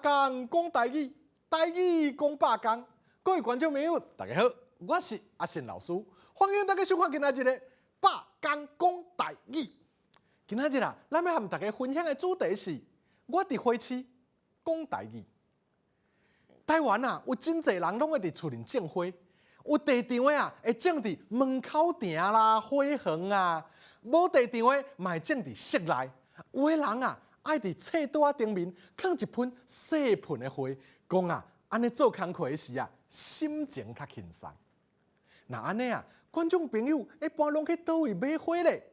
工講台語，台語講百工。各位觀眾朋友，大家好，我是阿信老師，歡迎大家收看今仔日的百工講台語。今仔日啊，咱欲和大家分享的主題是，我佇花市講台語。台灣啊，有真濟人攏會佇厝裡種花，有地場的啊，會種佇門口埕啦、花園啊；無地場的，嘛會種佇室內。有的人啊，愛佇冊桌仔頂面囥一盆細盆的花，講啊，按呢做工課時啊，心情較輕鬆。若按呢啊，觀眾朋友一般攏去佗位買花咧？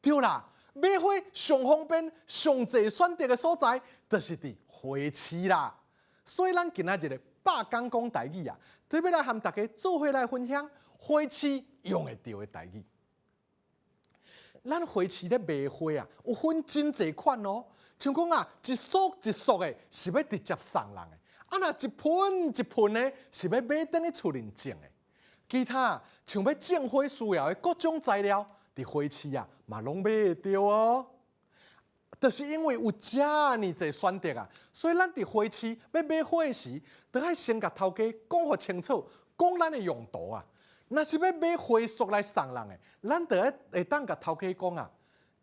對啦，買花上方便、上濟選擇的所在，就是佇花市啦。所以，咱今仔日的百工講台語啊，特別來和大家做伙來分享花市用會著的台語。咱花市咧賣花啊，有分真濟款哦。像講啊，一束一束的，是欲直接送人的；啊，若一盆一盆的，是欲買轉去厝裡種的。其他像欲種花需要的各種材料，佇花市啊，嘛攏買會著哦。就是因為有遮爾濟選擇啊，所以咱佇花市欲買花時，都愛先共頭家講予清楚，講咱的用途啊。若是欲買花束來送人的，咱就愛會當共頭家講啊，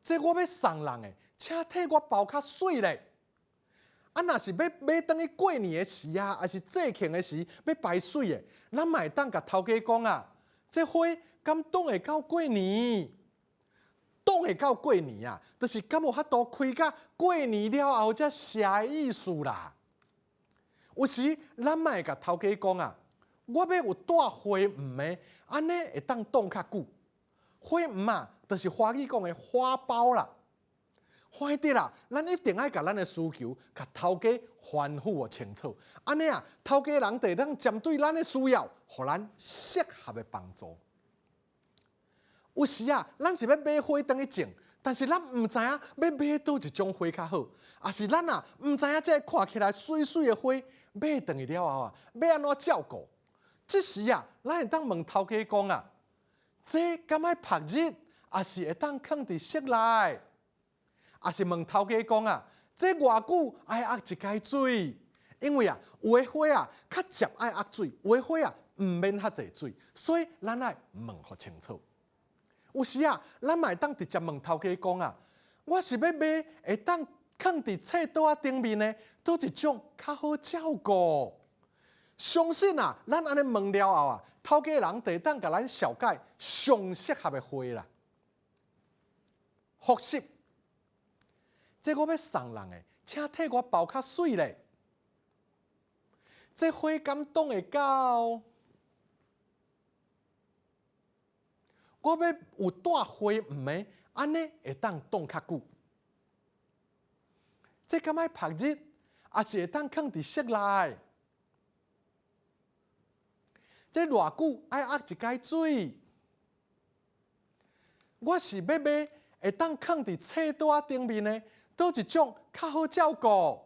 這我欲送人的，請替我包較媠咧。啊，若是欲買轉去過年的時啊，抑是節慶的時欲擺媠的，咱嘛會當共頭家講啊，這花敢擋會到過年？擋會到過年啊，就是敢有法度開甲過年了後才謝的意思啦。有時咱嘛會共頭家講啊，我欲有帶花黃的，按呢會當擋較久。花黃啊，就是華語講的花苞啦。反正啦，咱一定愛共咱的需求，共頭家吩咐予清楚。按呢啊，頭家人就會當針對咱的需要，予咱適合的幫助。有時啊，咱是欲買花轉去種，但是咱毋知影欲買佗一種花較好，抑是咱啊毋知影這个看起來媠媠的花買轉去了後啊，欲按怎照顧？這時啊，咱會當問頭家講啊，這敢愛曝日，抑是會當囥佇室內？抑是問頭家講啊，這偌久愛壓一擺水？因為啊，有的花啊較捷愛壓水，有的花啊毋免遐濟水，所以咱愛問予清楚。有時啊，咱嘛會當直接問頭家講啊，我是欲買會當囥佇冊桌仔頂面的，佗一種較好照顧？相信啊，咱按呢問了後啊，頭家人就會當共咱紹介上適合的花啦。複習，這我欲送人的，請替我包較媠咧。這花敢擋會到？我欲有帶花黃的，按呢會當擋較久。這敢愛曝日，抑是會當囥佇室內？這偌久愛壓一擺水？我是欲買會當囥佇冊桌仔頂面的，佗一種較好照顧？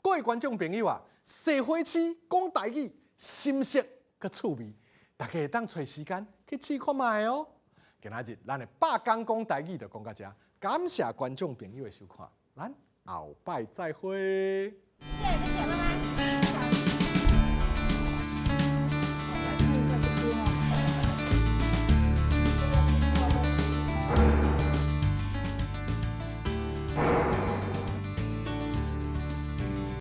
各位觀眾朋友啊，踅花市講台語，心適閣趣味，大家會當揣時間去試看覓哦。今仔日咱的百工講台語就講到遮，感謝觀眾朋友的收看，咱後擺再會。謝謝，謝謝，拜拜。